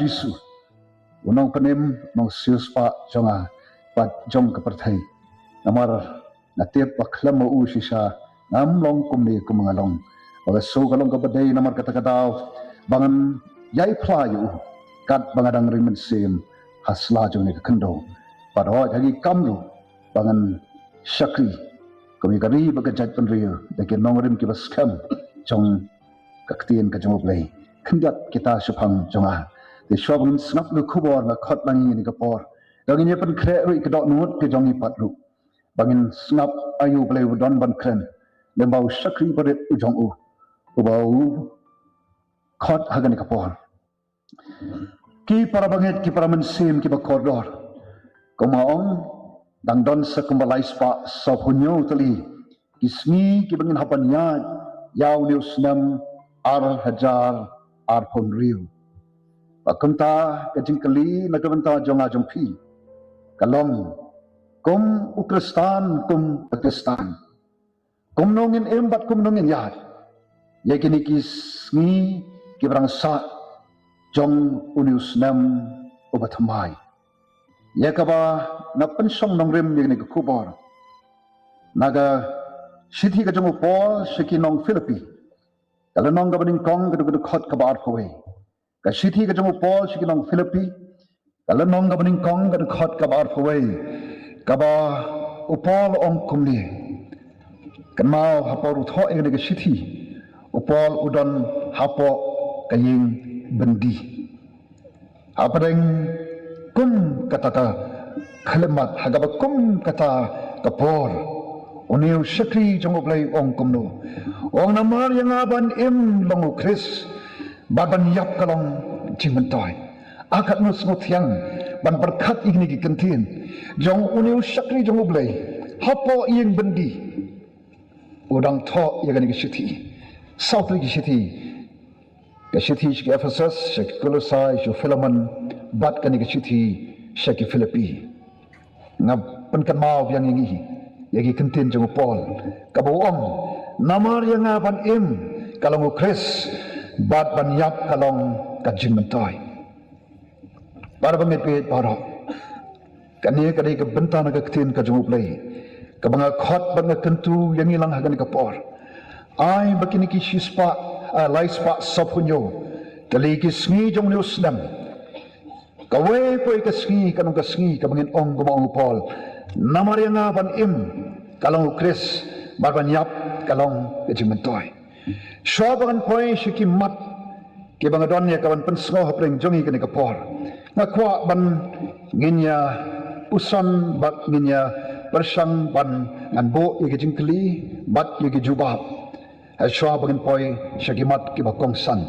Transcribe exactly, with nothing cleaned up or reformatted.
Jisu, u nongpynim, nongsiewspah jong nga bad jong ka pyrthei. Namar nga tip ba khlem ma u shisha ngam long kumne kumba nga long. Ba ka shu ka long kaba dei namar kata ka daw ba ngan ïai phla ïa u katba nga dang ri mynsiem ha sla jong kane ka khyndew. Bad hooid ha ki kam ruh ba ngan shakri kum ïa ka ri bad ka jaitbynriew da ki nongrim kiba skhem jong ka ktien ka jong U Blei. Khyndiat kita shaphang jong nga. Te shuwa ba ngin sngap ïa ka khubor nga khot lang ïa kane ka por. Ba ngin ïa pynkhreh ruh ïa ka dohnud ka jong ngi pat ruh. Ba ngin sngap aïu U Blei u don ban kren. Lem bad u shakri barit u jong u, uba u khot ha kane ka por. Ki para bangeit, ki para mynsiem kiba kordor. Kumba ong, dang don sa kumba lai spah sawphew hynñiew tylli ki sngi kiba ngin hap ban ïaid ïa une u snem ar hajar arphew hynriew. Bad kumta ka jingkylli na ka bynta jong nga jong phi ka long, kum u Khristan, kum u Khristan, kumno ngin im bad kumno ngin ïaid ïa kine ki sngi kiba dang sah jong une u snem uba thymmai. Ïa kaba nga pynshong nongrim ïa kane ka khubor na ka shithi ka jong u Paul sha ki nong Philippi, ka lynnong kaba nyngkong, ka dkhot kaba arphew wei. Ka shithi ka jong u Paul sha ki nong Philippi, ka lynnong kaba nyngkong, ka dkhot kaba arphew wei, kaba u Paul u ong kumne. Kynmaw, ha por u thoh ïa kane ka shithi, u Paul u don hapoh ka ïing byndi. Hapdeng kum kata ka khyllipmat, ha kaba kum kata ka por, une u shakri jong U Blei u ong kumno? U ong, namar ïa nga ban im long u Khrist, bad ban ïap ka long jingmyntoi. A katno sngewthiang ban pyrkhat ïa kine ki kyntien jong une u shakri jong U Blei hapoh ïing byndi, u dang thoh ïa kane ka shithi. Saw tylli ki shithi. Ka shithi sha ki Ephesus, sha ki Kolosai, sha u Philemon, bad kane ka shithi sha ki Philippi. Nga pynkynmaw biang ïa ngi ïa ki kyntien jong u Paul, kaba u ong, namar ïa nga ban im ka long u Khrist, bad ban ïap ka long ka jingmyntoi. Para bangeit baroh, kane ka dei ka bynta na ka ktien ka jong U Blei kaba nga khot bad nga kyntu ïa ngi lang ha kane ka por. Ai ba kine ki shispah, ah, lai spah sawphew hynñiew tylli ki sngi jong une u snem, kawei pa kawei ka sngi kan long ka sngi kaba ngin ong kumba ong u Paul, namar ïa nga ban im ka long u Khrist, bad ban ïap ka long ka jingmyntoi. Shuwa ba ngan poi sha ki mat kiba nga don ïa ka ban pynsngew hapdeng jong ngi kane ka por, nga kwah ban ngin ïa puson bad ngin ïa pyrshang ban ngan buh ïa ki jingkylli bad ïa ki jubab, ha shuwa ba ngan poi sha ki mat kiba kongsan.